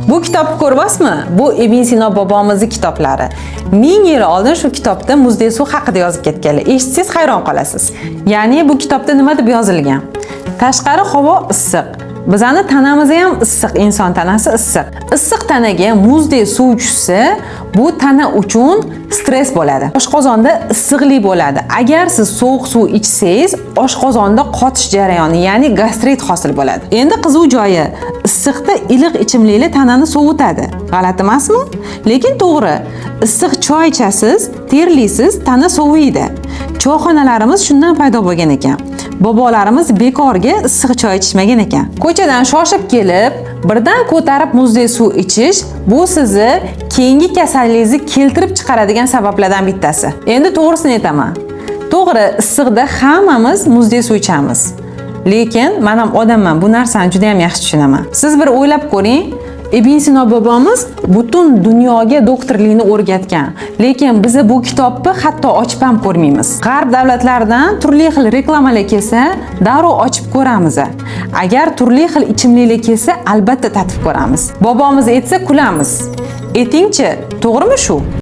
Bu kitobni ko'ryapsizmi? Bu Ibn Sino bobomizni kitoblari. 1000 yil oldin shu kitobda muzdek suv haqida yozib ketganlar. Eshitsangiz, hayron qolasiz. Ya'ni bu kitobda nima deb yozilgan? Tashqari havo issiq. Bizani tanamiz ham issiq, inson tanasi issiq. Issiq tanaga muzdek suv tushsa, bu tana uchun stress bo'ladi. Oshqozonda issiqlik bo'ladi. Agar siz sovuq suv ichsangiz, oshqozonda qotish jarayoni, ya'ni gastrit hosil bo'ladi. Endi qiziq joyi, issiqda iliq ichimliklar tanani sovutadi. G'alati emasmi? Lekin to'g'ri. Issiq choy ichasiz, terlaysiz, tana soviydi. Choyxonalarimiz shundan paydo bo'lgan ekan. Bobolarimiz bekorga issiq choy ichishmagan ekan. Ko'chadan shoshib kelib, birdan ko'tarib muzdek suv ichish bu sizni keyingi kasalligingizni keltirib chiqaradigan sabablardan bittasi. Endi to'g'risini aytaman. To'g'ri, issiqda hammamiz muzdek suv ichamiz. Lekin men ham odamman, bu narsani juda ham yaxshi tushunaman. Siz bir o'ylab ko'ring, Ibn Sino bobomiz butun dunyoga doktorlikni o'rgatgan. Lekin biza bu kitobni hatto ochib ham ko'rmaymiz. G'arb davlatlaridan turli xil reklamalar kelsa, darrov ochib ko'ramiz. Agar turli xil ichimliklar kelsa, albatta tatib ko'ramiz. Bobomiz aytsa, kulamiz. Aytingchi, to'g'rimi shu?